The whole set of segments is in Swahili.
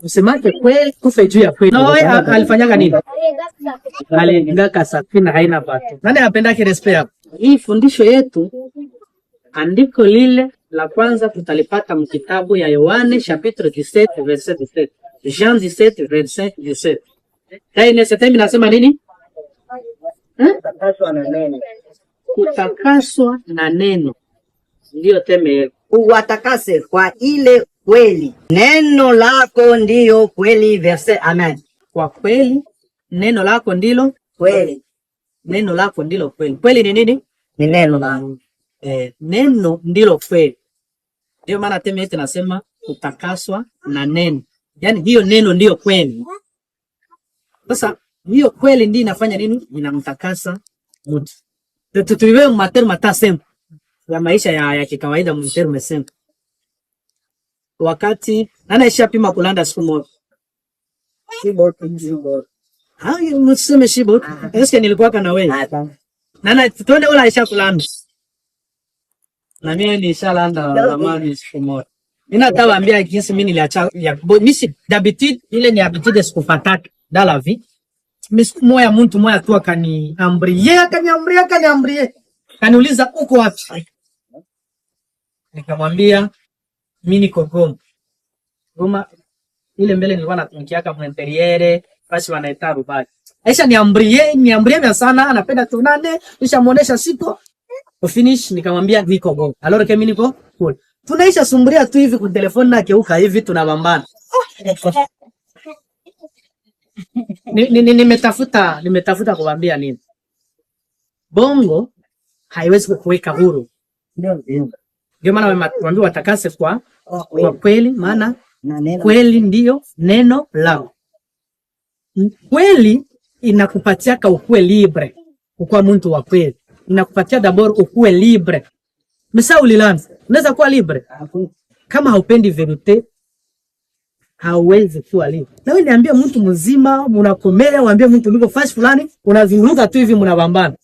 Usemake kweli, kufe juu ya kweli. Noe alifanyaga nini? Aliingaka safina haina bateau. Nani apendake respect hapo? Hii fundisho yetu, andiko lile la kwanza tutalipata mkitabu ya Yohane chapitre 17 verset 17. Jean 17 verset 17. Taine setemi nasema nini? Hmm? Kutakaswa na neno. Kutakaswa na neno. Ndiyo thème yetu. Uwatakase kwa ile kweli, neno lako ndiyo kweli. Verset, amen. Kwa kweli neno lako ndilo Kweli neno lako ndilo kweli. Kweli ni nini? Ni neno lako. Eh, neno ndilo kweli. Ndio maana thème yetu nasema kutakaswa na neno, yaani hiyo neno ndiyo kweli. Sasa hiyo kweli ndiyo inafanya nini? Inamtakasa mtu. Tuiwe materme mata simple ya maisha ya kikawaida, mterme simple. Wakati nani aishapima kulanda siku moja? Hayo mseme shibo. Eske nilikuwa kana wewe? Nana tuende ula aisha kulanda. Na mimi nishalanda zamani siku moja. Mimi natawaambia jinsi mimi niliacha ya bo, mimi si d'habitude, ile ni habitude sikufataka dans la vie. Mimi siku moja mtu moja tu akaniambrie akaniambrie akaniambrie. Kaniuliza, "Uko wapi?" Nikamwambia mimi niko Goma. Goma ile mbele nilikuwa natumikiaka mu intérieur basi wanaita Rubaki. Aisha niambrie niambrie vya sana, anapenda tunane, nisha muonesha siku finish, nikamwambia niko Goma. Alors que mimi niko kule. Tunaisha sumburia tu hivi kwa telefoni na keuka hivi tunabambana. Nimetafuta kuambia nini? Bongo haiwezi kukuweka huru. Ndio maana waambiwa watakase kwa kweli, maana Na neno. Kweli ndiyo neno lao. Kweli inakupatiaka ukuwe libre, ukuwa muntu wa kweli. Inakupatia d'abord ukuwe libre. Mesa ulilanza, unaweza kuwa libre kama haupendi vérité, hauwezi kuwa libre. Na wewe niambie, mtu mzima munakomea, waambie mtu niko fasi fulani, unazunguka tu hivi mnabambana.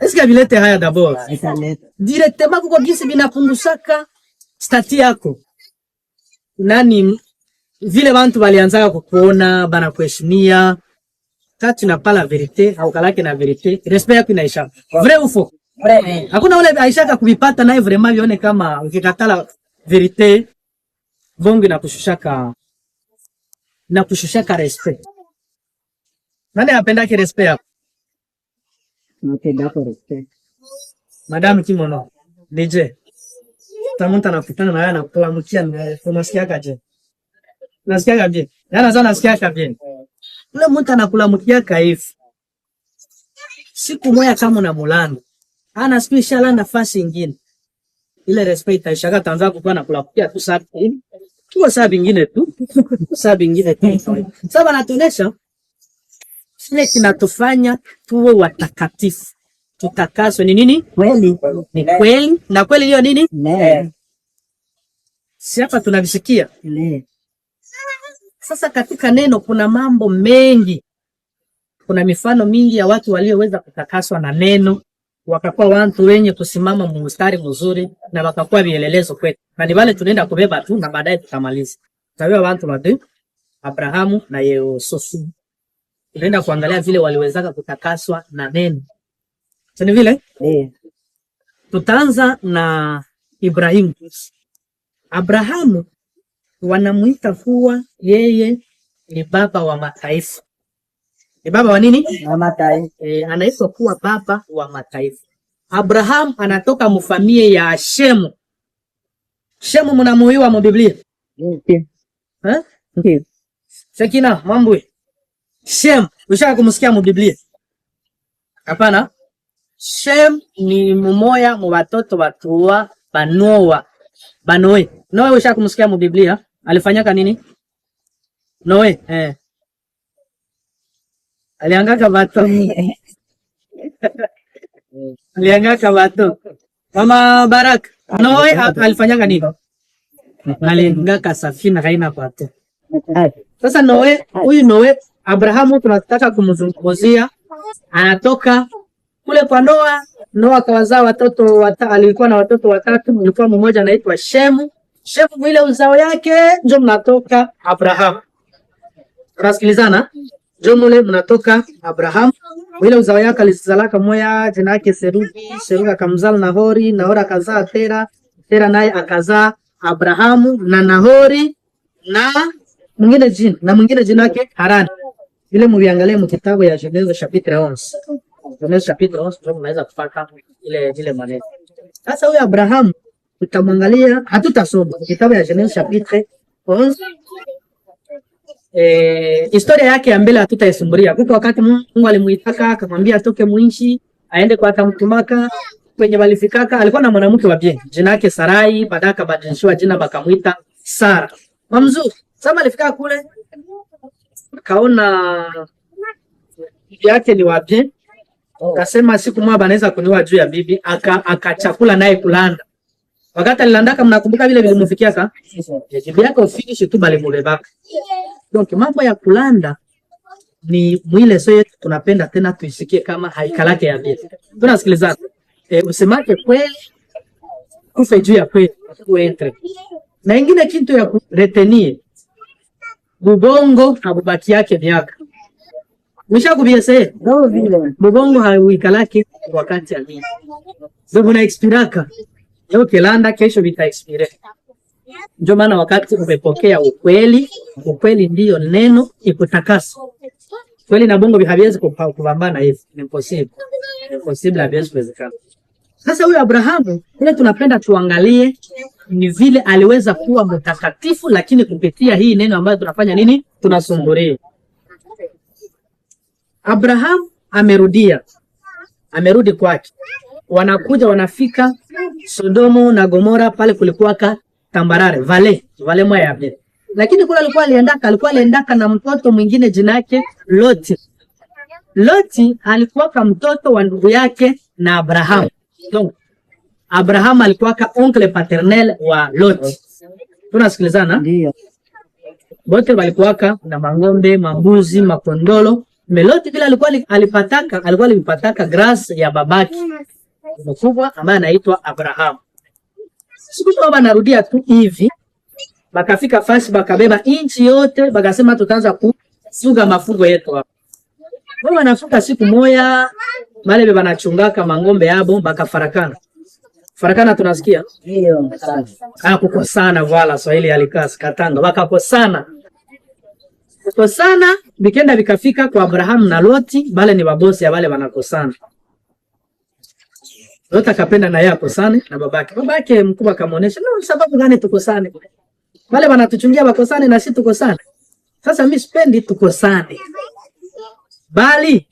Est-ce que vilete haya d'abord? Italeta. Directement kuko jinsi binapungusaka statut yako. Nani vile bantu balianzaka kukuona banakuheshimia, kati tu n'as pas la vérité, haukalake na vérité, respect yako inaisha. Vrai ou faux? Vrai. Hakuna ule aishaka kuvipata naye vraiment vione kama ukikatala vérité, bongo inakushushaka respect. Nani apendake respect hapo? Napenda hapo respect. Madam Kimono, DJ. Tamuntu anakutana na wewe anakulamukia, unasikiaka je? Unasikiaka je? Yana sana nasikiaka je? Ule mtu anakulamukia hivi. Siku moja kama unamulanda, ana siku ishalanda nafasi ingine. Ile respect itaishaka, taanza kukuwa nakulamukia tu saa. Tu saa vingine tu. Saa vingine tu. Sasa anatuonesha kile kinatufanya tuwe watakatifu. Tutakaswe ni nini? Kweli. Ni kweli. Na kweli hiyo nini? Neno. Si hapa tunavisikia. Neno. Sasa katika neno kuna mambo mengi, kuna mifano mingi ya watu walioweza kutakaswa na neno, wakakuwa watu wenye kusimama mstari mzuri na wakakuwa vielelezo kwetu, na ni wale tunaenda kubeba tu na baadaye tutamaliza. Tutabeba watu wadu Abrahamu na Yusufu, tunaenda kuangalia vile waliwezaka kutakaswa na neno. Si ni vile? Ndio. Tutaanza na Ibrahimu. Abrahamu wanamuita kuwa yeye ni baba wa mataifa. Ni baba wa nini? Wa mataifa. E, anaitwa kuwa baba wa mataifa. Abraham anatoka mufamie ya Shemu. Shemu munamuiwa mu Biblia? Ndio. Eh? Ndio. Sekina mambwe. Shem, ushaka kumsikia mu Biblia? Hapana. Shem ni mumoya mu batoto batuwa banoa. Banoe. Noe ushaka kumsikia mu Biblia? Alifanyaka nini? Noe, eh. Aliangaka bato. Aliangaka bato. Mama Barak, Noe alifanyaka nini? Aliangaka safina haina bato. Sasa Noe, huyu Noe, Abrahamu tunataka kumzungumzia, anatoka kule kwa Noa. Noa akawazaa watoto alikuwa na watoto watatu, alikuwa mmoja anaitwa Shemu, Shemu ile uzao yake njo mnatoka Abraham. Tunasikilizana? Njo mule mnatoka Abraham. Ile uzao yake alizalaka moya jina yake Serugi, Serugi akamzala Nahori, Nahori akazaa Tera, Tera naye akazaa Abrahamu na Nahori na mwingine jina na mwingine jina yake Harani. Ile muviangalie mkitabu ya Genèse chapitre 11. Genèse chapitre 11 ndio mnaweza kupata ile maneno. Sasa huyu Abrahamu tutamwangalia, hatutasoma kitabu ya Genèse chapitre 11. Historia yake ya mbele hatutaisumbulia. Kuko wakati Mungu alimuitaka akamwambia atoke mwinchi aende kwa atamtumaka kwenye walifikaka, alikuwa na mwanamke wa bien jina yake Sarai, baadaye akabadilishiwa jina bakamuita Sara. Mamzuri. Sasa alifika kule akaona bibi yake ni wa bien, akasema siku moja banaweza kuniua juu ya bibi, akachakula naye kulanda. Wakati alilandaka, mnakumbuka vile vilimfikia ka bibi yake ofisi tu balimubebaka. Donc mambo ya kulanda ni mwile so yetu tunapenda tena tuisikie kama haikalake ya bien. Tunasikilizana. Usemake kweli kufe juu ya kweli uentre. Na ingine kitu ya kuretenir, bubongo habubaki yake miaka. Mwisha kubiese Ndio vile. bubongo hauikalake wakati ya mingi. Ndio buna expiraka. Leo kilanda kesho vita expire. Ndio maana wakati umepokea ukweli, ukweli ndiyo neno ikutakasa. Kweli na bongo haviwezi kupambana hivi. Ni impossible. Impossible, haviwezi kuwezekana. Sasa huyu Abrahamu ile tunapenda tuangalie ni vile aliweza kuwa mtakatifu, lakini kupitia hii neno ambayo tunafanya nini, tunasumbulia. Abrahamu amerudia, amerudi kwake, wanakuja wanafika Sodomo na Gomora, pale kulikuwa ka tambarare vallée vallée moya ya vile, lakini kule alikuwa aliendaka na mtoto mwingine jina yake Loti. Loti alikuwa ka mtoto wa ndugu yake na Abrahamu. Donc Abraham alikuwa ka oncle paternel wa Loti. Tunasikilizana? Ndio. Bote walikuwaka na mang'ombe, mambuzi, makondolo. Mais Loti vile alikuwa alipataka grâce ya babaki mkubwa ambaye anaitwa Abraham. Siku hiyo baba narudia tu hivi, bakafika fasi bakabeba inchi yote, bakasema tutaanza kufuga mafugo yetu hapa. Wao wanafuga siku moya, bale banachungaka mang'ombe yabo bakafarakana. Farakana tunasikia? Ndio. Ah, kukosana, voilà, Swahili alikaa Katanga, bakakosana. Kukosana bikenda bikafika kwa Abrahamu na Loti, bale ni babosi ya bale banakosana. Loti akapenda na yeye akosane na babake. Babake mkubwa akamuonesha, "No, sababu gani tukosane? Wale wanatuchungia bakosane na sisi tukosane. Sasa mimi sipendi tukosane. Bali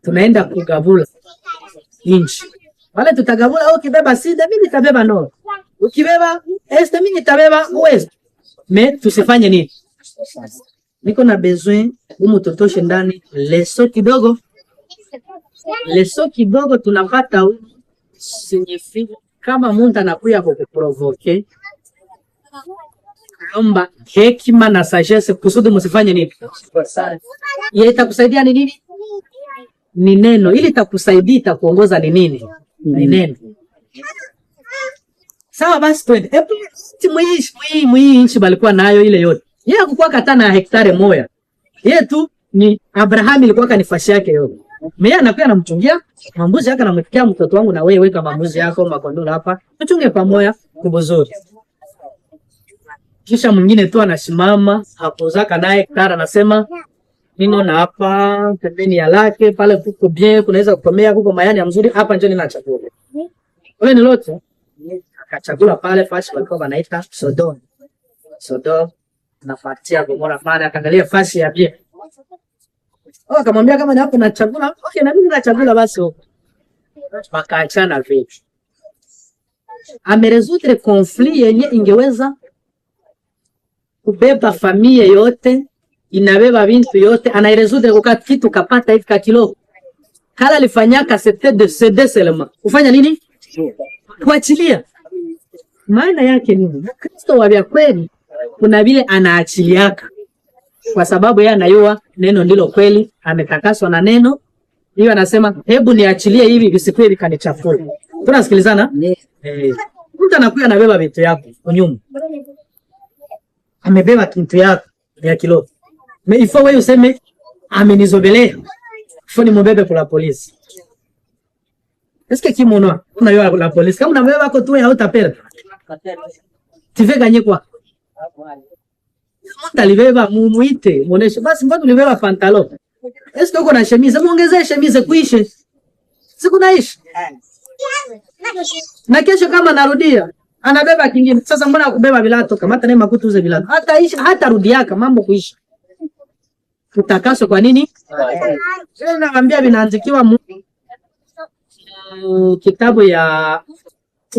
tunaenda kugabula inchi. Wale tutagabula, oh, ukibeba sud, mimi nitabeba nord. Ukibeba est, mimi nitabeba ouest. Mais tusifanye nini? Niko na besoin umu tutoshe ndani leçon kidogo. Leçon kidogo tunapata humu signifie kama muntu anakuya kukuprovoquer, lomba hekima na sagesse kusudi musifanye nini? Ile itakusaidia ni nini? Ni neno. Ili itakusaidia itakuongoza ni nini? Ni neno. Sawa basi twende. Ebu mwii nchi balikuwa nayo ile yote. Yeye hakukuwa kata na hectare moya. Yeye tu ni Abraham ilikuwa ni fashi yake yote. Mimi anakuwa anamchungia mambuzi yake, anamwekea mtoto wangu, na wewe weka mambuzi yako makondoo hapa. Tuchunge pamoja kubuzuri. Kisha mwingine tu anasimama hapozaka naye hektare anasema nino na hapa pembeni ya lake pale kuko bien, kunaweza kukomea, kuko mayani ya mzuri hapa, njoo ninachagua. Wewe ni Lot akachagula pale fasi walikuwa wanaita Sodom. Sodom nafuatia Gomora pale, akaangalia fasi ya bien. Oh, akamwambia kama ni hapo nachagula, okay, na mimi nachagula basi huko. Wakaachana vipi? Amerésoudre conflit yenye ingeweza kubeba familia yote, inabeba bintu yote, anairésoudre kwa kitu kapata hivi ka kilo. Kala alifanyaka c'était de céder seulement. Kufanya nini? Kuachilia. Maana yake nini? Mkristo wa vya kweli kuna vile anaachiliaka, kwa sababu yeye anayua neno ndilo kweli, ametakaswa na neno hiyo, anasema hebu niachilie hivi visikuwe vikanichafua. Tunasikilizana? Eh. Mtu anakuya anabeba vitu yako kunyuma, amebeba kintu yako ya kilo. Mais il faut wewe useme amenizobelea, faut nimubebe kwa la polisi. Est-ce que kimono unajua la police kama unabeba wako tu hautaperdre. Tu veux gagner quoi? Mtu alibeba mumuite, muoneshe basi, mbona ulibeba pantalon? Est-ce que uko na chemise? Muongezee chemise kuishe. Siku naishi. Na kesho kama narudia anabeba kingine. Sasa mbona kubeba vilato? Kamata naye makuta uze vilato. Hata isha hata rudiaka mambo kuisha. Utakaso kwa nini? Sasa nakwambia vinaandikiwa mu kitabu ya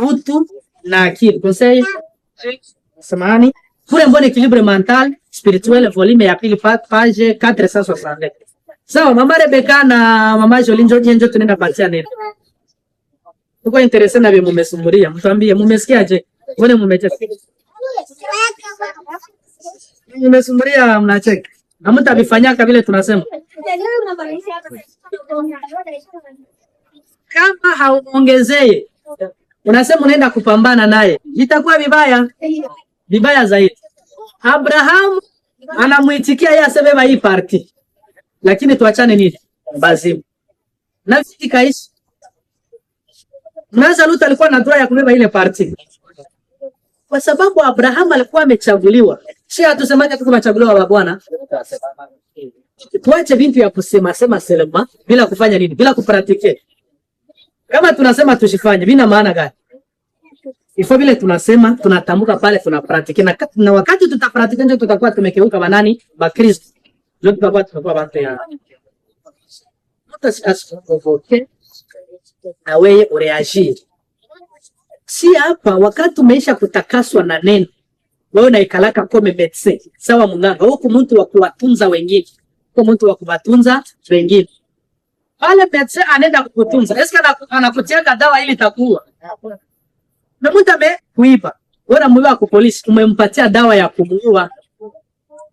utu na akili. Conseil samahani, pour un bon équilibre mental spirituel, volume ya pili, page 462. Sawa, mama Rebecca na mama Jolie, njo njo tunaenda patia neno. Uko intéressé na vile mumesumulia, mtuambie mumesikiaje? Mbona mumecheka? Mumesumulia mnacheka. Na mtavifanyaka vile tunasema. Kama hauongezee, unasema unaenda kupambana naye, itakuwa vibaya vibaya zaidi. Abrahamu anamuitikia yeye asebeba hii partie, lakini tuachane nini bazimu na viti kaishi. Mnaza Lutu alikuwa na droit ya kubeba ile partie kwa sababu Abrahamu alikuwa amechaguliwa. Si hatusemaje tuko machaguliwa wa Bwana? Tuache vintu ya kusema sema selema bila kufanya nini, bila kupratiquer. Kama tunasema tushifanye, vina maana gani? Ifo vile tunasema tunatamka pale tunapratiquer, na wakati tutapratiquer ndio tutakuwa tumekeuka banani ba Kristo, ndio tutakuwa tumekuwa bantu ya mtu asikuprovoke na wewe ureagir. Si hapa wakati umeisha kutakaswa na neno, wewe unaikalaka comme médecin, sawa munganga, huku mtu wa kuwatunza wengine, huku mtu wa kuwatunza wengine. Pale médecin anaenda kukutunza, eske anakutiaka dawa ili takuua? Na mtu ame kuiba, wewe unamuiba kwa polisi, umempatia dawa ya kumuua.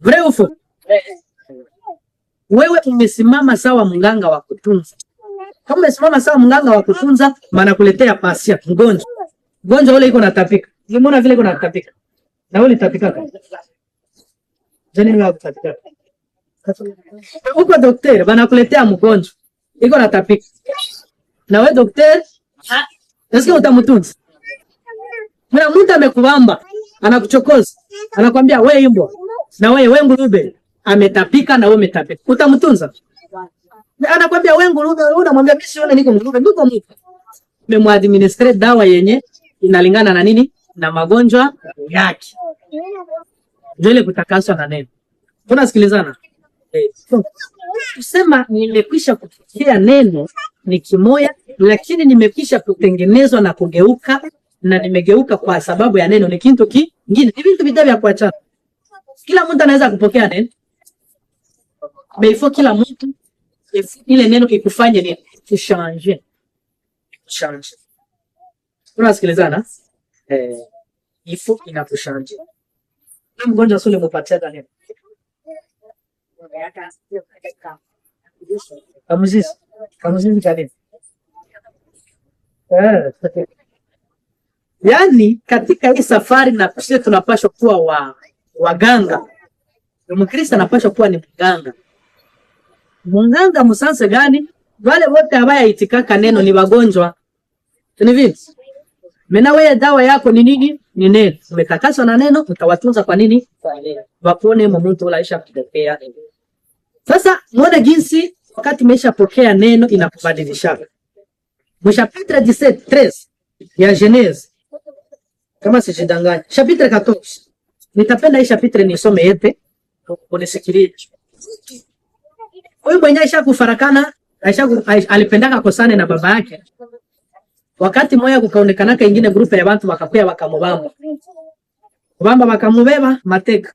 Vrai ou faux? Wewe umesimama sawa mganga wa kutunza. Kama umesimama sawa mganga wa kutunza, maana kuletea patient mgonjwa. Mgonjwa ule iko natapika. Umeona vile iko natapika. Na wewe ulitapika. Jani ni kutapika. Uko daktari banakuletea mgonjwa iko natapika. Na wewe daktari, eske utamtunza? Na mtu amekubamba, anakuchokoza, anakwambia wewe imbwa na wewe ngurube, ametapika na wewe umetapika. Utamtunza? Anakwambia wewe ngurube, wewe unamwambia mimi sione niko ngurube, niko mtu. Umemwadminister dawa yenye inalingana na nini? Na magonjwa yake. Ndio ile kutakaswa na neno. Tunasikilizana? Eh, so, kusema nimekwisha kupokea neno ni kimoya, lakini nimekwisha kutengenezwa na kugeuka na nimegeuka kwa sababu ya neno ni kitu kingine. Ni vitu vitatu vya kuachana. Kila mtu anaweza kupokea neno. Mais il faut kila mtu ile neno ikufanye nini? Kuchanger. Kuchanger. Tunasikilizana? Eh, il faut inakuchanger. Mgonjwa sio ulimpatia neno. Kamuzizi. Kamuzizi kanini? Eh. Yaani katika hii safari na sisi tunapaswa kuwa wa waganga. Mkristo anapaswa kuwa ni mganga. Mganga msanse gani? Wale wote abayaitikaka neno ni wagonjwa. Ni vipi? Mena wewe dawa yako ni nini? Ni neno. Umetakaswa na neno, utawatunza kwa nini? Kwa neno. Wapone mtu ulaisha kupokea. Sasa muone jinsi wakati umeshapokea neno inakubadilisha. Mu chapitre 17 13 ya Genèse, kama sijidanganya, chapitre 14. Nitapenda hii chapitre nisome yote, unisikilie. Huyu mwenye aisha kufarakana, aisha alipendaka kosane na baba yake. Wakati moya kukaonekanaka ingine groupe ya watu wakakuya wakamubamba. Kubamba wakamubeba mateka.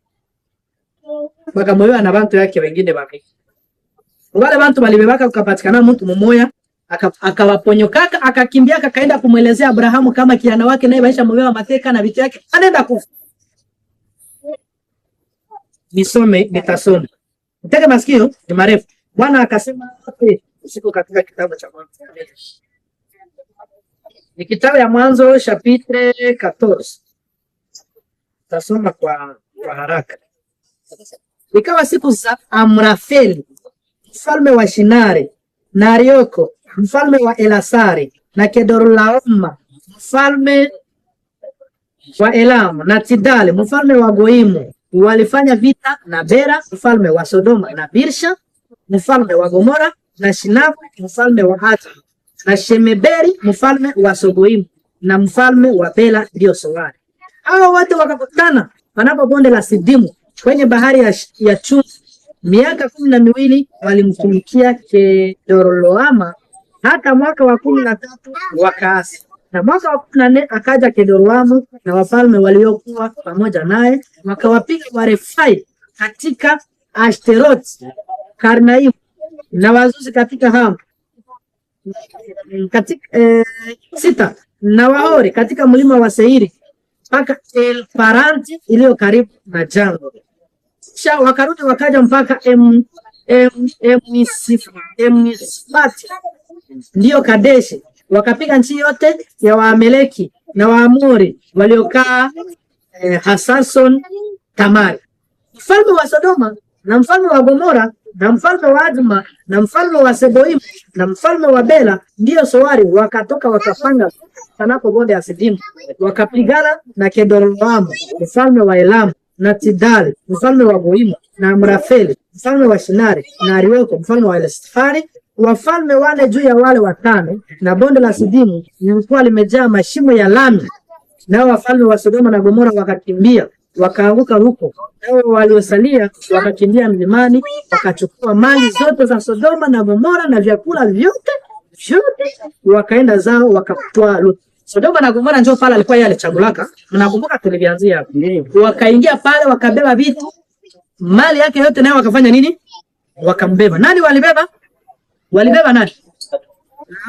Wakamubeba na bantu yake wengine babili. Wale bantu balibebaka kukapatikana mtu mmoja akawaponyokaka akakimbia akaenda kumwelezea Abrahamu kama kijana wake naye baisha mubeba mateka na vitu yake anaenda kufa. Nisome, nitasoma. Mtege masikio ni marefu. Bwana akasema usiku katika kitabu cha Mwanzo. Ni kitabu ya Mwanzo chapitre 14. Tasoma kwa haraka. Ikawa siku za Amrafeli mfalme wa Shinari na Arioko mfalme wa Elasari na Kedorlaoma mfalme wa Elamu na Tidali mfalme wa Goimu walifanya vita na Bera mfalme wa Sodoma na Birsha mfalme wa Gomora na Shinabu mfalme wa Adma na Shemeberi mfalme wa Sogoimu na mfalme wa Bela ndio Soari. Hawa wote wakakutana panapo bonde la Sidimu kwenye bahari ya chumvi. Miaka 12 walimtumikia Kedorlaoma hata mwaka wa 13 wakaasi. Na mwaka wa 14 akaja Kedorlaomer na wafalme waliokuwa pamoja naye, wakawapiga Warefai katika Ashterot Karnaimu na Wazuzi katika Ham katika, sita na Waori katika mlima wa Seiri mpaka El Paranti iliyo karibu na jangwa. Kisha wakarudi wakaja mpaka Emnisfati ndiyo Kadeshi, wakapiga nchi yote ya Waameleki na Waamori waliokaa Hasason Tamari. Mfalme wa Sodoma na mfalme wa Gomora na mfalme wa Adma na mfalme wa Seboimu na mfalme wa Bela ndiyo Soari wakatoka wakapanga panapo bonde ya Sidimu, wakapigana na Kedorlaomer mfalme wa Elamu na Tidali mfalme wa Goimu na Amrafeli mfalme wa Shinari na Arioko mfalme wa Elstfari, wafalme wale juu ya wale watano. Na bonde la Sidimu lilikuwa limejaa mashimo ya lami. Nao wafalme wa Sodoma na Gomora wakakimbia wakaanguka huko, nao waliosalia wakakimbia mlimani, wakachukua mali zote za Sodoma na Gomora na vyakula vyote vyote, wakaenda zao wakamtwaa Lutu. Sodoma na Gomora njoo pale alikuwa yeye alichagulaka, mnakumbuka tulivianzia hapo. Wakaingia pale wakabeba vitu, mali yake yote, nayo wakafanya nini? Wakambeba. Nani walibeba? Walibeba nani?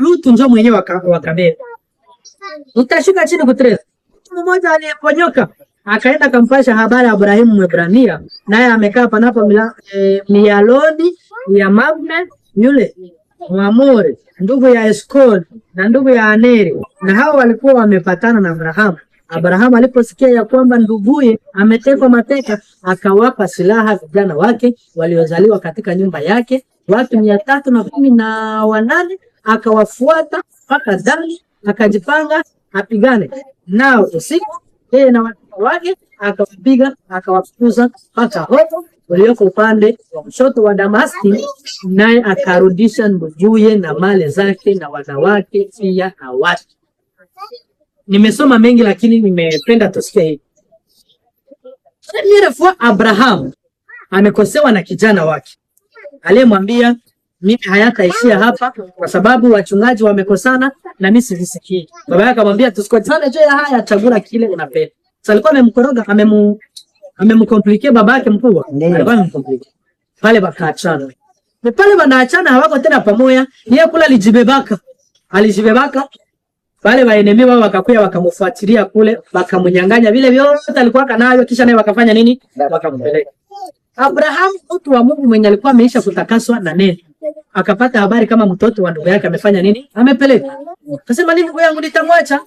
Lutu njoo mwenyewe wakabeba. Utashuka chini kutreza. Mtu mmoja aliyeponyoka akaenda akampasha habari ya Abrahimu Mwebrania, naye amekaa panapo mialoni ya Mamre yule Mwamori, ndugu ya Eskol na ndugu ya Aneri, na hao walikuwa wamepatana na Abrahamu. Abrahamu aliposikia ya kwamba nduguye ametekwa mateka, akawapa silaha vijana wake waliozaliwa katika nyumba yake, watu 318, akawafuata mpaka Dani, akajipanga apigane nao usiku, yeye na watu wake, akawapiga akawafukuza mpaka Hoba ulioko upande wa kushoto wa Damaski, naye akarudisha nduguye na mali zake na wanawake pia na watu. Nimesoma mengi lakini nimependa tusikie hivi. Première fois Abraham amekosewa na kijana wake aliyemwambia mimi hayataishia hapa kwa sababu wachungaji wamekosana na mimi sivisikii. Baba yake akamwambia tusikosane juu ya haya, chagula kile unapenda. Sasa alikuwa amemkoroga, amemcompliquer baba yake mkubwa. Alikuwa amemcompliquer. Pale bakaachana. Na pale wanaachana hawako tena pamoja. Yeye kula alijibebaka. Alijibebaka. Pale waenemy wao wakakuya wakamfuatilia kule, wakamnyang'anya vile vyote alikuwa nayo, kisha naye wakafanya nini? Wakampeleka. Abraham mtu wa Mungu mwenye alikuwa ameisha kutakaswa na neno, akapata habari kama mtoto wa ndugu yake amefanya nini? Amepeleka. Akasema nini, ndugu yangu nitamwacha.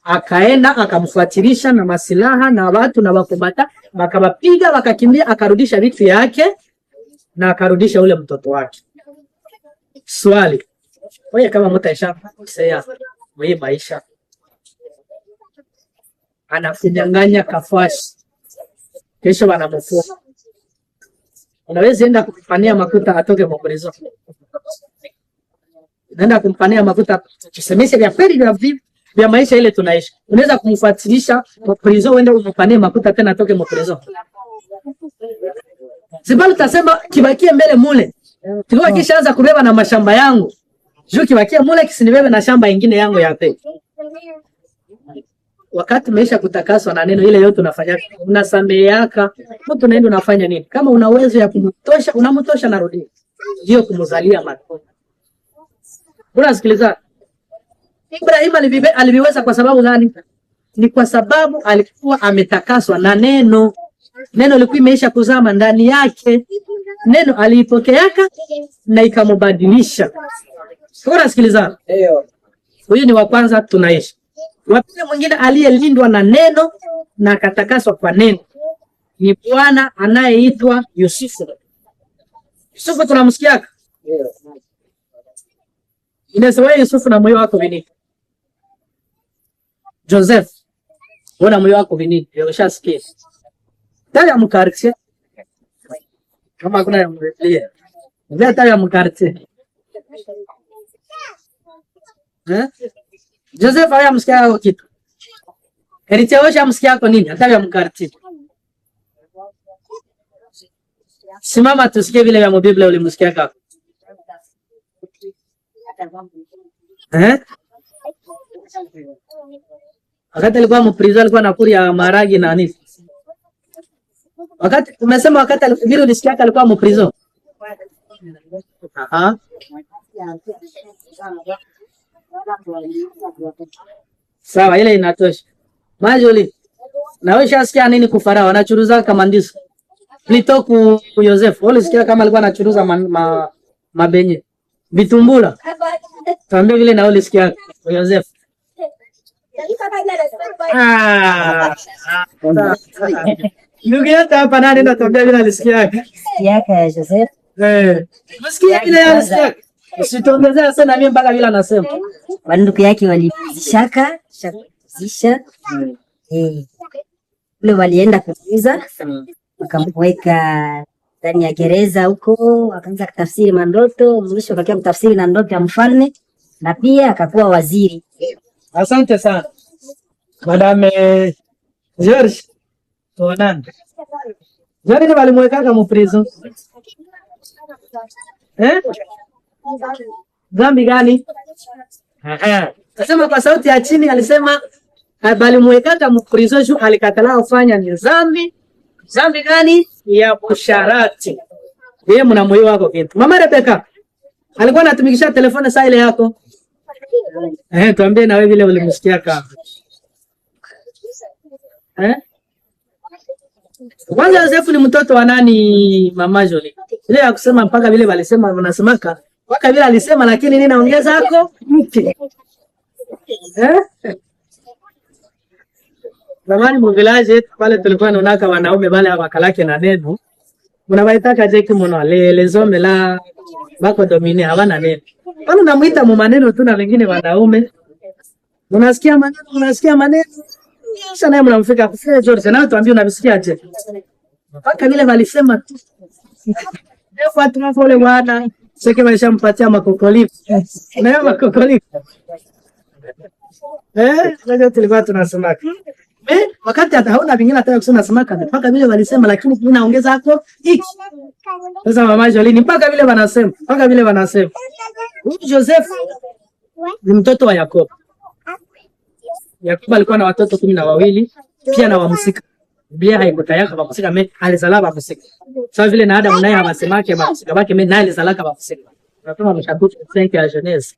Akaenda akamfuatilisha na masilaha na watu na wakubata, wakawapiga wakakimbia, akarudisha vitu yake na akarudisha ule mtoto wake. Swali, wewe kama mtaisha kusea mwe maisha anakunyang'anya kafashi, kesho wanamfunga, unaweza enda kumpania makuta atoke mprison, unaenda kumpania makuta, tusemeshe vya kweli vya vya maisha ile tunaishi, unaweza kumfuatilisha prison, uende umpanie makuta tena atoke mprison. Zibali utasema kibakie mbele mule, tulikuwa kishaanza kubeba na mashamba yangu juu kibakie mule kisinibebe na shamba ingine yangu ya peke. Wakati umeisha kutakaswa na neno ile yote unafanya, unasameheaka mtu, naenda unafanya nini? Kama una uwezo ya kumtosha, unamtosha, narudi ndio kumzalia matunda. Unasikiliza? Ibrahim aliviweza kwa sababu gani? Ni kwa sababu alikuwa ametakaswa na neno. Neno lilikuwa imeisha kuzama ndani yake, neno aliipokeaka na ikamubadilisha. Unasikiliza? Ndio. Huyu ni wa kwanza tunaishi. Wa pili mwingine aliyelindwa na neno na akatakaswa kwa neno ni bwana anayeitwa Yusufu. Yusufu tunamsikiaka. Inaweza wewe Yusufu na moyo wako vinini. Joseph, wewe na moyo wako vinini. Ushasikia. Taya mu quartier. Kama kuna ya mrelie. Ndio taya mu quartier. Eh? Joseph haya msikia yako kitu. Heritier wewe msikia yako nini? Hata ya mu quartier. Simama tusikie vile vya Biblia ulimsikia kaka. Eh? Wakati alikuwa mu prison alikuwa anakuria maragi na nini? Wakati umesema wakati vile ulisikia alikuwa mu prison. Aha. Sawa, ile inatosha. Majoli, na wewe ushasikia nini ku Farao anachuruza kama ndizo? Plutôt ku Joseph. Wewe ulisikia kama alikuwa anachuruza mabenye. Vitumbula. Tuambie vile na wewe ulisikia ku Joseph. Ah. Ndugu yetu hapa nani ndo tuambia vile alisikia? Yake ya Joseph. Eh. Msikia vile alisikia. Usituongezee sana mimi mpaka vile anasema. Wandugu yake walizishaka shakuzisha ule walienda kuuza, wakamweka ndani ya gereza huko, akaanza kutafsiri mandoto, mwisho akakia kutafsiri na ndoto ya mfalme, na pia akakuwa waziri. Asante sana. Madame George, tuonane. George walimwekaka mu prison. Eh? Dhambi gani? Aha. Nasema kwa sauti ya chini alisema balimwekaka mu prison juu alikatala kufanya ni dhambi. Dhambi gani? Ya usharati. Yeye mna moyo wako kitu. Mama Rebecca alikuwa anatumikisha telefoni saa ile yako. Eh, tuambie na wewe vile ulimsikia kama. Eh? Kwanza Yosefu ni mtoto wa nani, Mama Jolie? Ile ya kusema mpaka vile walisema wanasemaka mpaka vile alisema, lakini nini naongeza hako mke. Eh? Zamani mu village yetu pale tulikuwa naonaka wanaume wale hawakalake na neno. Unawaitaka je kimono le les hommes la bako domine hawana neno. Pale unamuita mu maneno tu na wengine wanaume. Unasikia maneno, unasikia maneno. Kisha naye mnamfika kusikia George na tuambie unamsikia je. Mpaka vile walisema tu. Ndio kwa tunafole bwana. Sasa walishampatia makokolifu. Na hiyo makokolifu. Eh, ndio tulikuwa tunasema. Eh, wakati hata hauna vingine hata kusema samaka mpaka vile walisema, lakini mimi naongeza hapo hiki. Sasa mama Jolie mpaka vile wanasema, mpaka vile wanasema. Huyu Joseph ni mtoto wa Yakobo. Yakobo alikuwa na watoto 12 pia na wamsika. Biblia haikutayaka wamsika me alizala wamsika. Sawa vile na Adamu naye hawasemake wamsika wake me naye alizalaka wamsika. Tunasoma mchapitre 5 ya Genèse.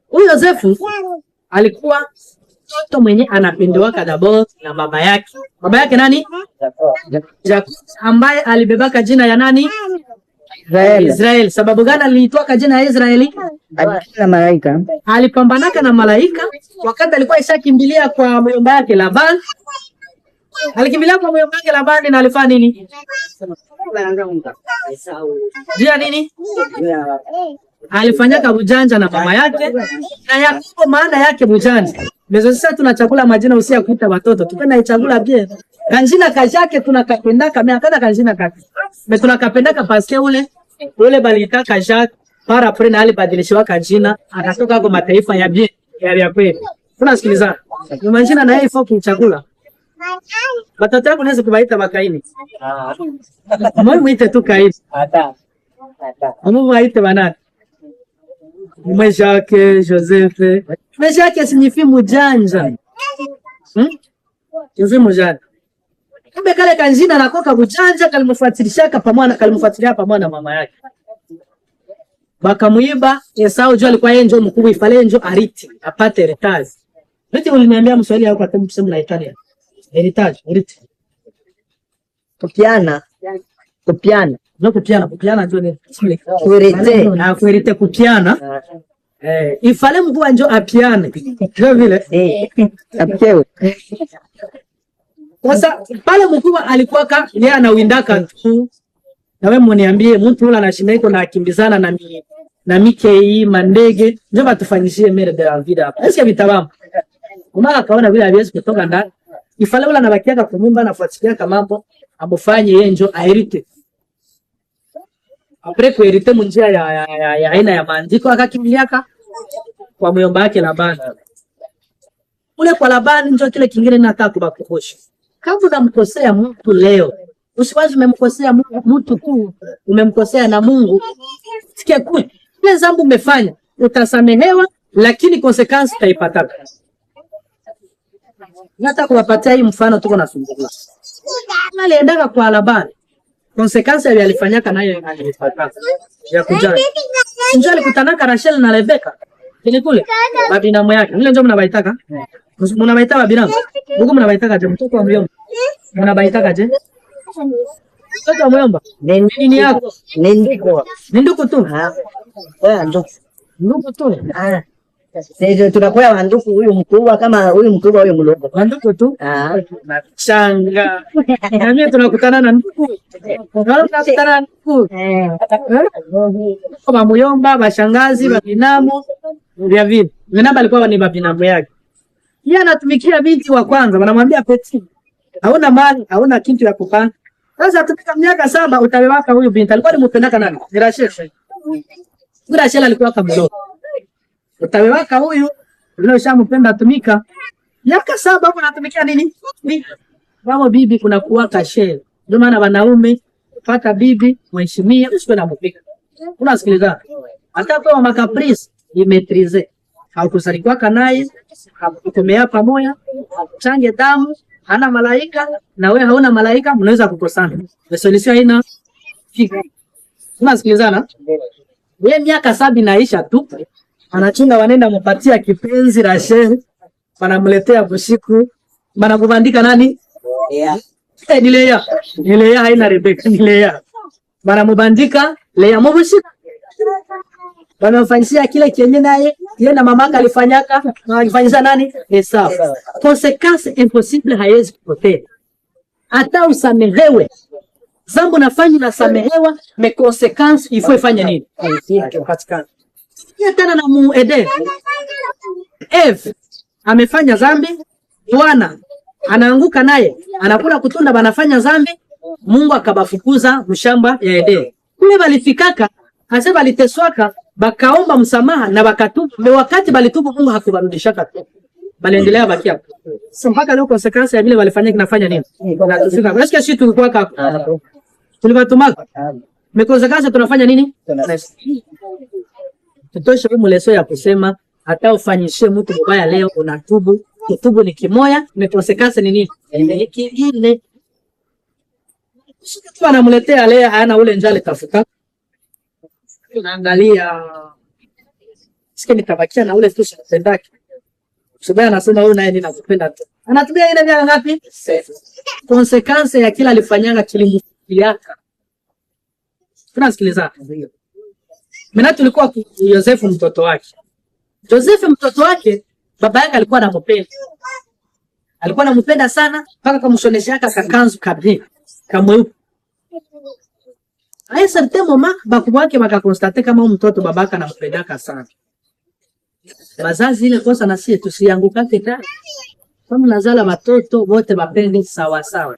Huyu Yosefu alikuwa mtoto mwenye anapendewaka d'abord na baba yake. Baba yake nani? Jacob, ambaye alibebaka jina ya nani? Israeli. Israeli. Sababu gani aliitwaka jina ya Israeli? Alipambana na malaika. Alipambanaka na malaika wakati alikuwa ishakimbilia kwa myomba yake Laban. Alikimbilia kwa myomba yake Labani na alifanya nini? Juu ya nini? Alifanyaka bujanja na mama yake na Yakobo, maana yake bujanja. Mezo sasa tunachakula majina usia kuita watoto, tupenda ichagula bien. Kanjina kajake tunakapendaka, me akana kanjina kake. Me tunakapendaka paske ule ule balitaka Jacques par après na alibadilishiwa kanjina akatoka kwa mataifa ya bien ya kweli. Tunasikilizana. Ni majina na yeye ifo kumchagula. Watoto wako unaweza kubaita bakaini. Mwe muite tu Kaini. Hata. Mwe muite banani? Mwe Jacques, Joseph. Mwe Jacques signifie mujanja. Hmm? Signifie mujanja. Kumbe kale kanjina nakoka bujanja kalimfuatilishaka pamoja kalimfuatilia pamoja na mama yake. Bakamuiba Esau juu alikuwa yeye ndio mkubwa ifale ndio ariti apate heritage. Niti uliniambia Mswahili hapo kwa msemo na Italia. Heritage, urithi. Kupiana. Kupiana. Ndio kupiana, kupiana ndio ni. Kuhériter. Na kuhériter kupiana. Eh, ifale mkubwa njo apiane. Ndio vile. Eh. Apewe. Sasa pale mkubwa alikuwa ka yeye anawindaka tu. Na wewe mniambie mtu yule anashinda iko na akimbizana na mike hii mandege njo batufanyishie mère de la ville hapa. Eske vitabamba? Mama akaona vile haviwezi kutoka ndani. Ifale ule anabakiaka kwa nyumba anafuatilia mambo amufanye yeye njo ahérite. Après kuhériter munjia ya aina ya maandiko akakimbiliaka kwa myomba wake Labani. Ule kwa Labani njo kile kingine nataka kubakumbusha. Kama unamkosea mtu leo, usiwazi umemkosea mtu tu, umemkosea na Mungu. Sikia kule, ile zambi umefanya utasamehewa, lakini conséquence utaipataka. Nataka kuwapatia hii mfano tuko na sungula. Aliendaka kwa Labani. Conséquence ya alifanyaka nayo alipataka. Ya kujali. Njo alikutanaka Rachel na Rebeka. Ni kule babinamu yake. Ile njo mnabaitaka. Mnabaita babinamu. Huko mnabaitaka je mtoto wa myomba? Mnabaitaka je? Mtoto wa myomba. Nini yako? Ni ndugu. Ni ndugu tu. Ah. Wewe ndugu. Ndugu tu. Ah. Sasa tunakuwa wandugu, huyu mkubwa kama huyu mkubwa, huyu mdogo. Wandugu tu. Ah. Changa. Na mimi tunakutana na ndugu. Tunakutana na ndugu. Eh. Kama muyomba, bashangazi, babinamu, vya vile. Binamu alikuwa ni babinamu yake. Yeye anatumikia binti wa kwanza, wanamwambia petit. Hauna mali, hauna kitu ya kupanga. Sasa tupika miaka 7 utawewaka huyu binti. Alikuwa ni mpendaka nani? Ni Rachel. Huyu Rachel alikuwa kama mdogo. Utawewaka huyu, vile ushampenda tumika. Miaka 7 hapo natumikia nini? Ni wao bibi kuna kuwa kashe. Ndio maana wanaume pata bibi, mheshimie, usiwe na mpika. Unasikiliza? Hata kwa macaprices, imaîtriser. Haukuzalikwaka naye, hakutomea pamoja, hakuchange damu, hana malaika na wewe hauna malaika, mnaweza kukosana. The solution haina fika. Unasikilizana? Wewe miaka 7 inaisha tu, anachunga wanaenda mpatia kipenzi Rachel, wanamletea bushiku, wanakubandika nani? Yeah. Eh, ni Lea. Ni Lea haina Rebeka, ni Lea. Wanamubandika Lea mubushiku. Wanamfanyisia kile kenye naye yeye na mamaka alifanyaka, alifanyisa nani? Esau. Conséquence impossible haiwezi kupotea. Hata usamehewe. Zambo nafanya nasamehewa, mais conséquence il faut ifanye nini? Patikana. Sikia tena na mu Eden. Eve amefanya zambi, Bwana anaanguka naye anakula kutunda, banafanya zambi, Mungu akabafukuza mshamba ya Eden. Kule balifikaka hasa baliteswaka, bakaomba msamaha na bakatubu. Me wakati balitubu Mungu hakubarudishaka tu, baliendelea bakia. So mpaka leo conséquence ya vile walifanya kinafanya nini? Natufika. Est-ce que si tulikuwa kaka tulibatumaka mais conséquence tunafanya nini? Tutoshe humu leçon ya kusema hata ufanyishie mtu mbaya leo unatubu, kutubu ni kimoya, mais conséquence ni nini? Ni kingine. Siku tu anamletea leo hana ule njale tafuta. Unaangalia sikia nitabakia na ule tu sipendaki. Subaya anasema huyu naye ninakupenda tu. Anatumia ile miaka ngapi? Conséquence ya kila alifanyanga kilimfikiaka. Tunasikiliza. Mimi tulikuwa ku Yosefu mtoto wake. Yosefu mtoto wake baba yake alikuwa anampenda. Alikuwa anampenda sana mpaka kamshonesha kakanzu kabisa kamweupe. À un certain moment bakubwa wake bakaconstater kama huyu mtoto babaka anampendaka sana. Bazazi ile kosa na sie tusiangukake tena. Kama nazala watoto wote wapende sawa sawa.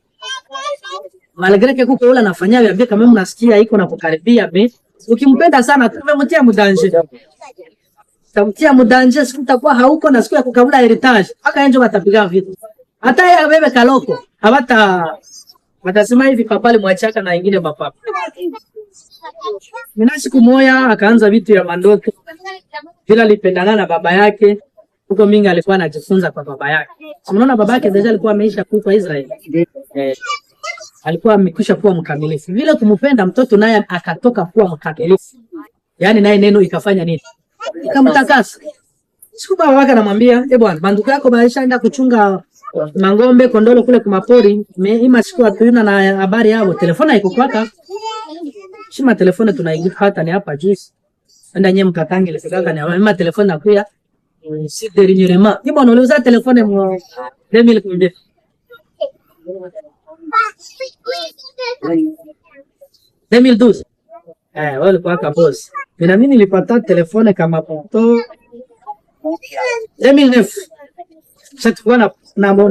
Malgré que kuko ule anafanya vya vya kama mnasikia iko na kukaribia mais ukimpenda sana tumemtia mudanger. Tamtia mudanger siku utakuwa hauko na siku ya kukabula héritage. Aka enjo watapiga vita. Hata yeye abebe kaloko hawata watasema hivi papa alimwachaka na ingine mapapa. Mina siku moya akaanza vitu ya mandoto. Vile alipendana na baba yake huko mingi alikuwa anajifunza kwa baba yake. Unaona baba yake déjà alikuwa ameisha kufa Israeli. Eh, alikuwa amekwisha kuwa mkamilifu. Vile kumpenda mtoto naye akatoka kuwa mkamilifu. Yaani naye neno ikafanya nini? Ikamtakasa. Siku baba yake anamwambia, "Eh bwana, banduku yako baishaenda kuchunga mangombe kondolo kule kumapori, ima siku atuina na habari yao, telefona iko kwaka. Shima telefone tunaipata ni hapa juice. Enda nye mkatange ile ni mama téléphone nakuya si dernièrement. Ni bwana, uliuza téléphone mu 2000 combien? 2012. Eh, wewe ulikuwa kaboss. Mina mimi nilipata téléphone kama poto 2009. Sasa tulikuwa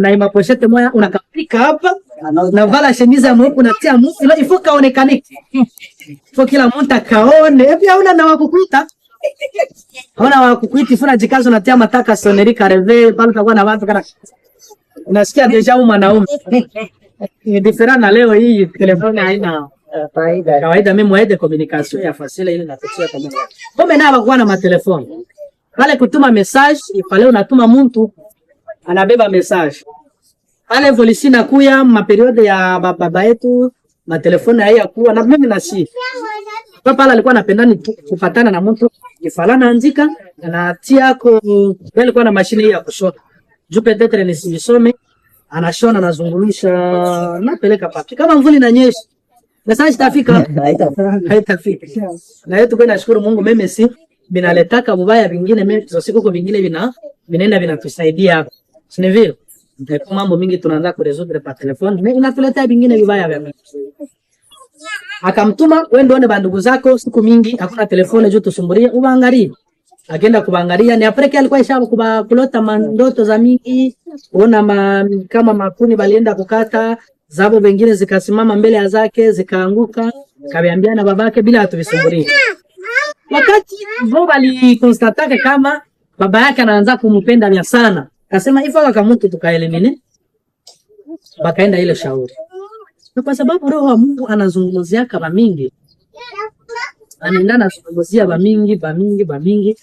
na ima pochette moya, unakapika hapa, unavala chemise ya mweupe, unatia mufu, il faut kaonekane. Il faut kila mtu akaone. Epi hauna na wakukuita. Hauna wakukuita, ifuna jikazo, unatia mataka sonnerie ka réveil, pale utakuwa na watu kana unasikia déjà huyu mwanaume. Ni différent na leo hii téléphone haina Faida. Kawaida mimi moyen de communication ya facile ile natutia kama. Kome na bakuwa na matelefoni. Pale kutuma message, pale unatuma mtu anabeba message. Pale évolution nakuya ma période ya baba yetu, matelefoni haya kuwa na mimi na si. Kwa pale alikuwa anapenda ni kupatana na mtu ifala naandika anatia ko, alikuwa na mashine hii ya kushona. Juu peut-être nisisome, anashona, anazungulisha, napeleka papi. Kama mvuli inanyesha, message itafika? Haitafika. Na yetu kwa nashukuru Mungu, meme si binaletaka bubaya vingine, meme siku vingine vinaenda vinatusaidia. Si vile? Ndio mambo mingi tunaanza kurésoudre par téléphone, mais inatuletea vingine vibaya vya mingi. Akamtuma, wewe ndio bandugu zako, siku mingi hakuna téléphone juu tusumburie, ubaangalie. Akaenda kubangalia ni après alikuwa isha kuba kulota mandoto za mingi, kuona kama makuni balienda kukata zabo, vengine zikasimama mbele ya zake zikaanguka, kaviambia na babake bila atuvisumburie. Wakati bo baliconstataka kama baba yake anaanza kumpenda vya sana, akasema hivyo kama mtu tukaéliminer, bakaenda ile shauri. Na kwa sababu roho wa Mungu anazungumzia kama mingi, anaenda anazungumzia bamingi bamingi bamingi,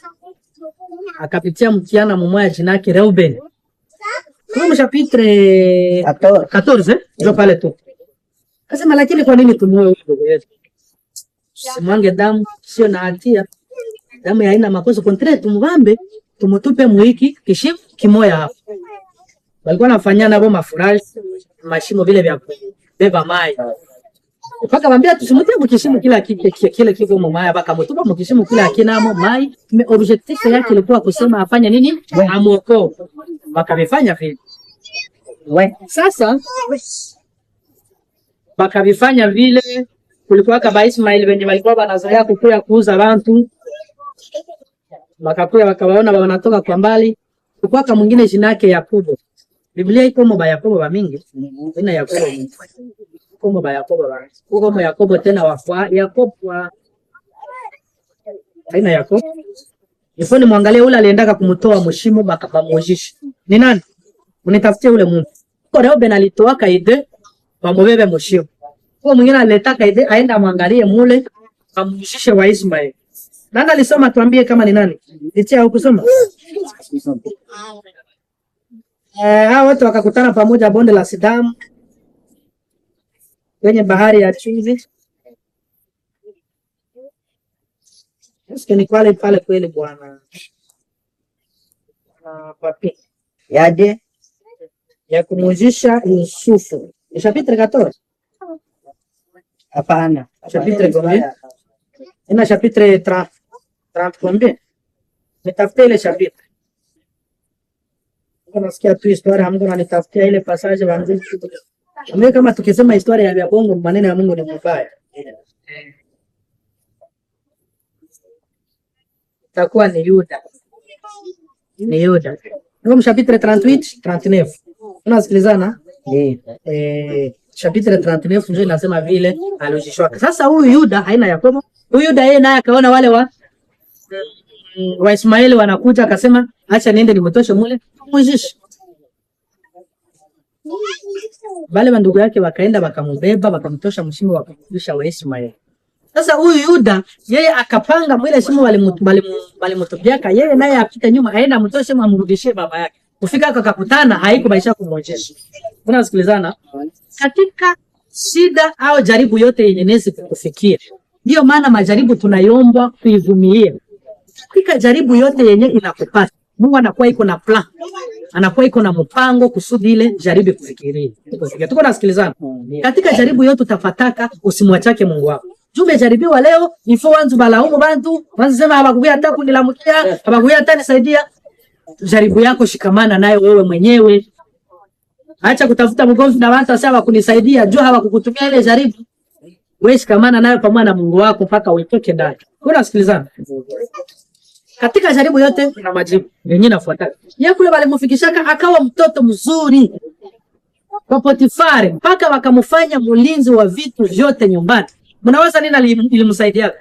akapitia mkiana mumoya jina yake Reuben. Kwa chapitre 14 ndio pale tu. Akasema, lakini kwa nini tumuue huyu ndugu yetu? Simwange damu, sio na hatia. Damu haina makosa, contraire tumubambe, tumutupe muiki kishimo kimoya hapo. Walikuwa wanafanyana nabo mafurashi, mashimo vile vya kubeba mai. Mpaka bambia tusimutie mukishimo kila kile kiko mu mai, bakamutupa mukishimo kile akinamo mai. Mais objectif yake ilikuwa kusema afanye nini? Amuokoe. Bakavifanya vile. We. Sasa bakavifanya vile, kulikuwa kaba Ismail wenye walikuwa wanazoea kukuya kuuza bantu, bakakuya wakawaona wanatoka kwa mbali. Kulikuwa kama mwingine jina yake Yakobo. Biblia iko mo ba Yakobo ba mingi, ina Yakobo iko mo ba Yakobo ba kuko mo Yakobo tena wa Yakobo wa aina Yakobo. Ifoni mwangalie ule aliendaka kumtoa mshimo bakabamujisha. Ni nani? Unitafutie ule muntu. Kwa Reuben alitoaka idée bamubebe mshimo. Kwa mwingine alitaka idée aenda mwangalie mule amujishe wa Ismael. Nani alisoma? Tuambie kama ni nani? Litia hukusoma? Eh, hao watu wakakutana pamoja bonde la Sidamu kwenye bahari ya chumvi. Eske ni pale pale kweli bwana? Na papi Yaje? Ya kumujisha Yusufu. Ni chapitre 14. Hapana. Chapitre combien? Ina chapitre 30. 30 combien? Nitafute ile chapitre. Niko nasikia tu historia, hamko nanitafutia ile passage wangu. Mimi kama tukisema historia ya Bongo, maneno ya Mungu ni mabaya. Itakuwa ni Yuda. Ni Yuda. Niko chapitre 38, 39. Unasikilizana? Ndio. Eh, chapitre 39 ndio inasema vile aliujishwa. Sasa huyu Yuda haina Yakobo. Huyu Yuda yeye naye akaona wale wa Waismaeli wanakuja, akasema acha niende nimtoshe mule tumujishe. Wale bandugu yake wakaenda wakamubeba wakamtosha mshimo wakamrudisha Waismaeli. Sasa huyu Yuda yeye akapanga mwile shimo walimutupiaka yeye naye apite nyuma aende amtoshe amrudishie baba yake. Kufika akakutana haiko maisha kumwonyesha. Unasikilizana? Katika shida au jaribu yote yenye nezi kukufikia. Ndiyo maana majaribu tunayombwa kuivumilia. Katika jaribu yote yenye inakupata, Mungu anakuwa iko na plan. Anakuwa iko na mpango kusudi ile jaribu kufikiria. Kufikia. Tuko nasikilizana? Katika jaribu yote utafataka, usimwachake Mungu wako. Juu umejaribiwa leo, ifo wanzu balaumu bantu, wanzu sema habakuya hata kunilamukia, habakuya hata nisaidia. Jaribu yako shikamana nayo wewe mwenyewe. Acha kutafuta mgomvi na watu wasema kunisaidia, juu hawakukutumia ile jaribu. Wewe shikamana nayo pamoja na Mungu wako mpaka uitoke ndani. Unasikilizana? Katika jaribu yote kuna majibu yenyewe nafuata. Yeye kule walimfikishaka akawa mtoto mzuri kwa Potifari mpaka wakamfanya mlinzi wa vitu vyote nyumbani. Mnawaza nini ilimsaidia?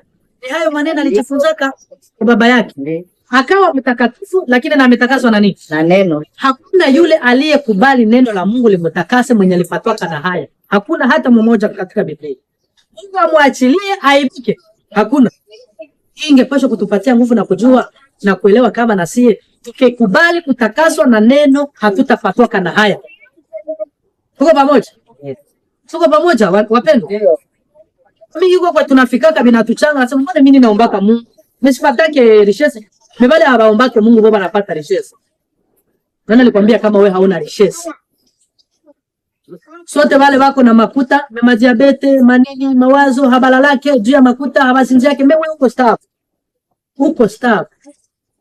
Ni hayo maneno alijifunzaka kwa baba yake. Akawa mtakatifu, lakini na ametakaswa na nini? Na neno. Hakuna yule aliyekubali neno la Mungu limtakase mwenye alipatwaka na haya. Hakuna hata mmoja katika Biblia. Mungu amwachilie aibike. Hakuna. Hii ingepaswa kutupatia nguvu na kujua na kuelewa kama na sie tukikubali kutakaswa na neno hatutapatwaka na haya. Tuko pamoja? Yes. Tuko pamoja wapendwa? Mingi kwa tunafikaka binatuchanga, nasema mbona mimi ninaombaka Mungu? Nisipatake richesse. Mebale abaombake Mungu baba anapata richesse. Nani alikwambia kama wewe hauna richesse? Sote wale wako na makuta, mema diabete, manini, mawazo, habalalake juu ya makuta, habasinzi yake, mewe uko staff. Uko staff.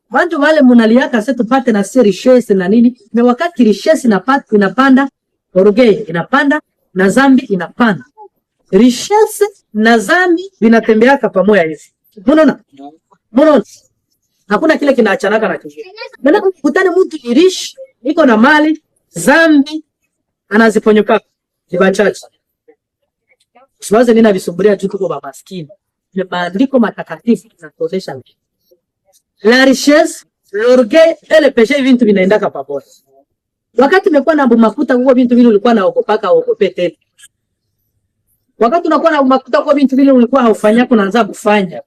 Bantu wale munaliaka sasa tupate na si richesse na nini? Na wakati richesse inapata inapanda, orgueil inapanda na zambi inapanda. Richesse na zambi vinatembeaka pamoja hivi. Unaona? Unaona? Hakuna kile kinaachanaka na kingine. Maana ukutane mtu ni rich, iko na mali, zambi anaziponyoka ni bachache. Siwaze nina visumbulia juu tuko ba maskini. Ni maandiko matakatifu yanatuonyesha la richesse, l'orgueil et le péché vintu vinaendaka pamoja. Wakati umekuwa na makuta huko vintu vile ulikuwa naokopaka uokope tena. Wakati unakuwa na makuta huko vintu vile ulikuwa haufanya unaanza kufanya.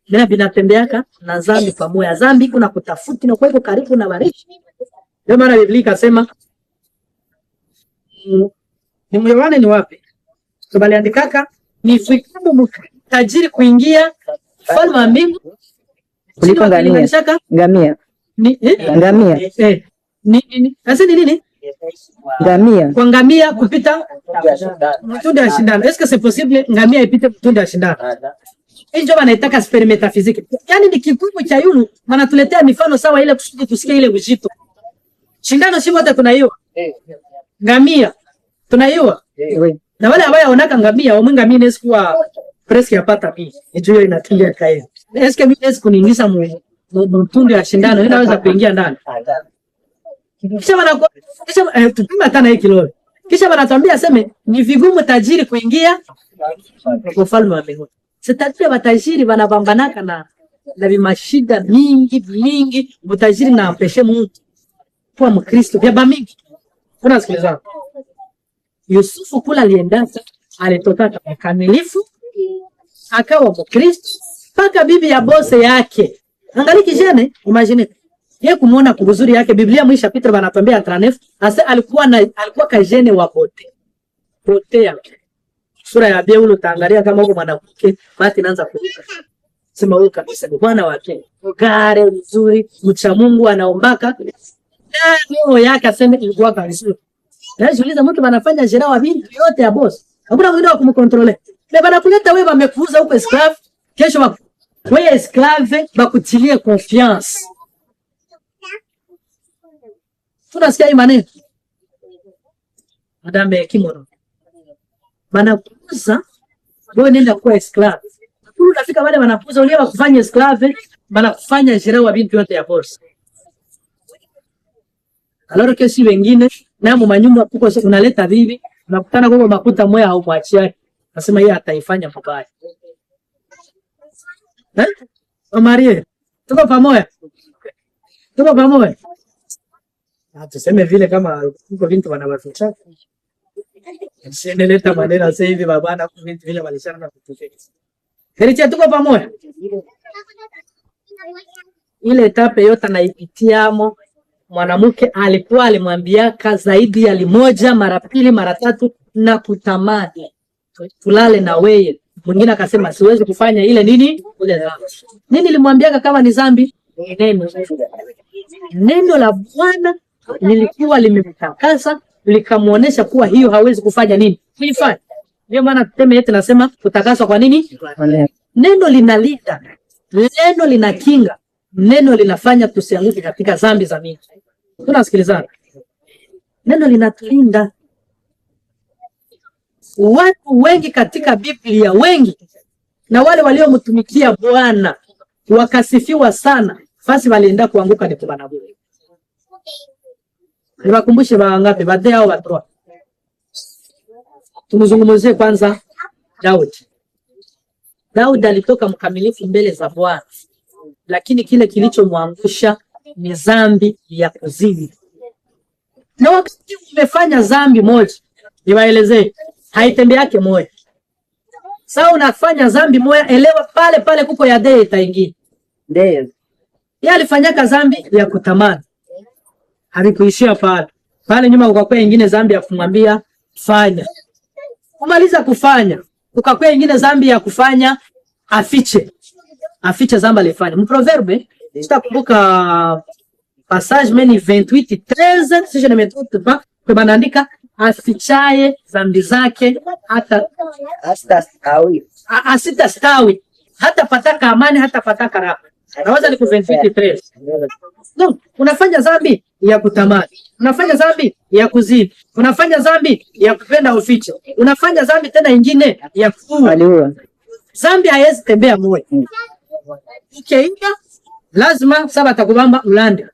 Bila vinatembeaka na zambi pamoja. Zambi kuna kutafuti na kuweko karibu na bariki. Ndio maana Biblia ikasema ni Yohane ni wapi? Tubaliandikaka ni vigumu tajiri kuingia falme wa mbingu kuliko ngamia. Ngamia. Ni eh? Ngamia. Eh. Ni nini? Sasa ni nini? Ngamia. Kwa ngamia kupita mtundu ya shindano. Est-ce que c'est possible ngamia ipite mtundu ya shindano? Hii ndio wanaitaka sphère métaphysique. Yaani ni kigumu cha yulu, wanatuletea mifano sawa ile kusudi tusikie ile uzito. Shindano si wote tunaiwa. Ngamia tunaiwa. Na wale ambao waonaka ngamia, wamwe ngamia inaweza kuwa presque yapata mimi. Ndio hiyo inatundia kae. Eske mimi naweza kuniingiza mu mtundu ya shindano, inaweza kuingia ndani. Kisha wana kisha tupima hata na hii kilo. Kisha wanatuambia aseme ni vigumu tajiri kuingia kwa ufalme wa mbinguni. C'est-à-dire batajiri wanapambanaka na vimashida mingi mingi, utajiri na ampeshe mtu kuwa Mkristo vya mingi. Unasikiliza? Yusufu kula aliendaka, alitoka mkamilifu, akawa Mkristo mpaka bibi ya bose yake. Angalia kijana, imagine yeye kumuona kuzuri yake. Biblia mwisho chapitre banatuambia 39 ase alikuwa kajene wa bote. Bote yake. Sura ya Beulo utaangalia kama huko mwanamke mati inaanza kuruka. Sema huyu kabisa ni bwana wake. Gare mzuri, mcha Mungu anaombaka. Na roho yake aseme ilikuwa vizuri. Na jiuliza mtu anafanya jera wa bintu yote ya boss. Hakuna mwingine wa kumcontrôler. Na banakuleta wewe wamekuuza huko esclave, kesho wewe esclave bakutilie confiance. Tunasikia hii maneno. Madame Kimono. Banakuuza wewe nenda kuwa esclave. Kulu unafika wale wanakuuza ulia wakufanya esclave, banakufanya jera wa bintu yote ya boss. Alors que si wengine na mu manyumba kuko unaleta bibi, unakutana kwa makuta moya haumwachia. Nasema yeye ataifanya mabaya. Eh? Omarie, tuko pamoja. Tuko pamoja. Ah, tuseme vile kama kuko vintu wanawaficha. Siendeleta maneno sasa hivi babana kwa vintu vile walishana na kutufika. Hericha tuko pamoja. Ile étape yote anaipitiamo mwanamke alikuwa alimwambiaka zaidi ya limoja mara pili mara tatu na kutamani tulale na weye. Mwingine akasema siwezi kufanya ile nini ile dhambi. Nini nilimwambiaka kama ni dhambi? Neno. Neno la Bwana lilikuwa limemtakasa likamuonesha kuwa hiyo hawezi kufanya nini kuifanya. Ndio maana thème yetu nasema kutakaswa kwa nini? Neno linalinda, neno linakinga, neno linafanya tusianguke katika zambi za mingi. Tunasikilizana? Neno linatulinda. Watu wengi katika Biblia, wengi na wale waliomtumikia Bwana wakasifiwa sana, fasi walienda kuanguka ni kubana bure. Niwakumbushe bangapi? Ba deux au ba trois. Tumzungumzie kwanza Daudi. Daudi alitoka mkamilifu mbele za Bwana, lakini kile kilichomwangusha ni zambi ya kuzini. Na wakati umefanya zambi moja, niwaelezee, haitembe yake moja. Sasa unafanya zambi moja, elewa pale pale kuko ya deux itaingia. Ndio. Yeye alifanyaka zambi ya kutamani, halikuishia pale pale. Nyuma kukakuwa ingine zambi ya kumwambia fanya, kumaliza kufanya, kukakuwa ingine zambi ya kufanya afiche, afiche zambi alifanya. Mu Proverbe sitakumbuka passage meni 28:13 si je ne me trompe pas, kwa banaandika afichaye zambi zake hata Hasta stawi. Asitastawi, hata pataka amani, hata pataka raha. Naweza ni ku 28:13. No, unafanya zambi ya kutamani, unafanya zambi ya kuzini, unafanya zambi ya kupenda ufiche, unafanya zambi tena ingine ya kuua. Aliua. Zambi haiwezi tembea moyo. Ukiingia lazima saba takubamba ulande.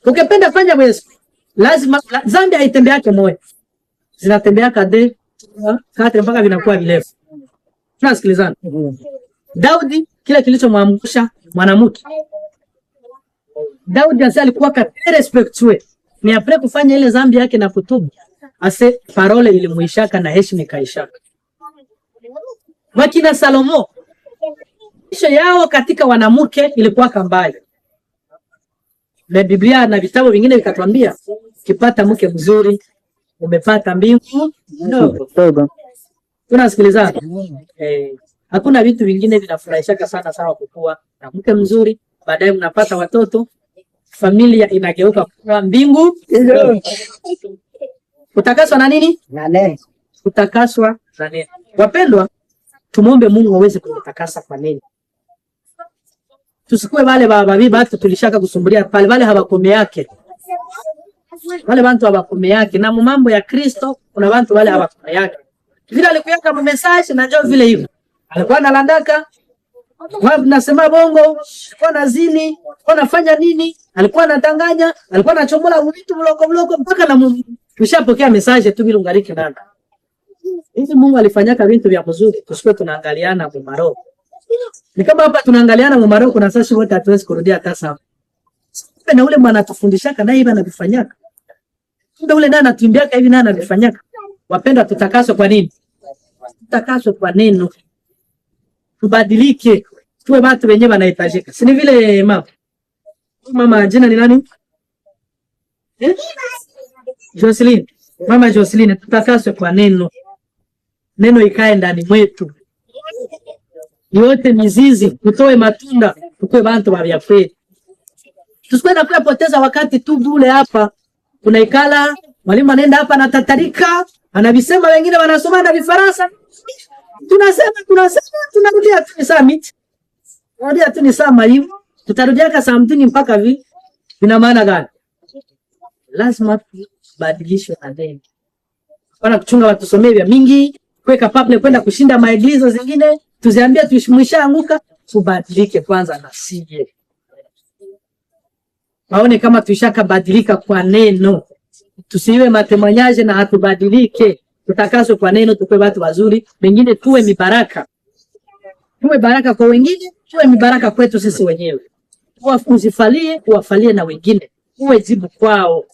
Ukipenda fanya wewe lazima zambi haitembea yake moyo. Zinatembea kade kate mpaka vinakuwa virefu. Tunasikilizana? Daudi kile kilichomwamsha mwanamke. Daudi ase alikuwa ka très respectueux. Ni après kufanya ile zambi yake na kutubu. Ase parole ilimuishaka na heshima ikaishaka. Wakina Salomo maisha yao katika wanamke ilikuwa kambali. Na Biblia na vitabu vingine vikatuambia ukipata mke mzuri umepata mbingu ndogo. Ndogo. Tunasikilizana? Eh, hakuna vitu vingine vinafurahishaka sana sawa kukua na mke mzuri, baadaye mnapata watoto, familia inageuka kuwa mbingu ndogo. Kutakaswa na nini? Na neno. Kutakaswa na neno. Wapendwa, tumuombe Mungu aweze kututakasa kwa neno. Tusikuwe wale bababi batu tulishaka kusumbulia pale, wale hawakome yake. Wale bantu hawakome yake. Na mambo ya Kristo kuna bantu wale hawakome yake. Vile alikuyaka mu message na njoo vile hivyo. Alikuwa analandaka, alikuwa nasema bongo, alikuwa nazini, alikuwa anafanya nini? Alikuwa anadanganya, alikuwa anachomola vitu mloko mloko mpaka na tushapokea message tu bila ungariki nani. Hivi Mungu alifanyaka vitu vya mzuri, tusikuwe tunaangaliana mu maroho. Ni kama hapa tunaangaliana mu maroho, kuna sasa wote hatuwezi kurudia hata sawa. Kumbe na ule mwana atufundishaka naye hivi anavifanyaka. Kumbe ule naye anatuimbiaka hivi naye anavifanyaka. Wapendwa, tutakaswe kwa nini? Tutakaswe kwa neno. Tubadilike. Tuwe watu wenyewe wanahitajika. Si ni vile mama? Mama jina ni nani? Eh? Jocelyn. Mama Jocelyn, tutakaswe kwa neno. Neno ikae ndani mwetu. Yote mizizi, tutoe matunda, tukue bantu wa vya kweli. Tusikuwe na poteza wakati tu bure hapa. Tunaikala, mwalimu anaenda hapa anatatarika, anavisema wengine wanasoma na Vifaransa. Tunasema tunasema tunarudia tu ni saa miti. Tunarudia tu ni saa maivu. Tutarudia ka saa mtini mpaka vi. Ina maana gani? Lazima tubadilishwe na neno. Hapana kuchunga watusomee vya mingi, kuweka public kwenda kushinda ma églises zingine, tuziambie tuishimwishaanguka, tubadilike kwanza na sije. Waone kama tuishakabadilika kwa neno. Tusiwe ma témoignages na hatubadilike. Tutakaswe kwa neno, tukue watu wazuri, wengine tuwe mibaraka. Tuwe baraka kwa wengine, tuwe mibaraka kwetu sisi wenyewe. Uzifalie, uwafalie na wengine. Uwe jibu kwao.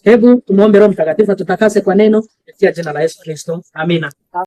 Hebu tumuombe Roho Mtakatifu atutakase kwa neno kupitia jina la Yesu Kristo. Amina.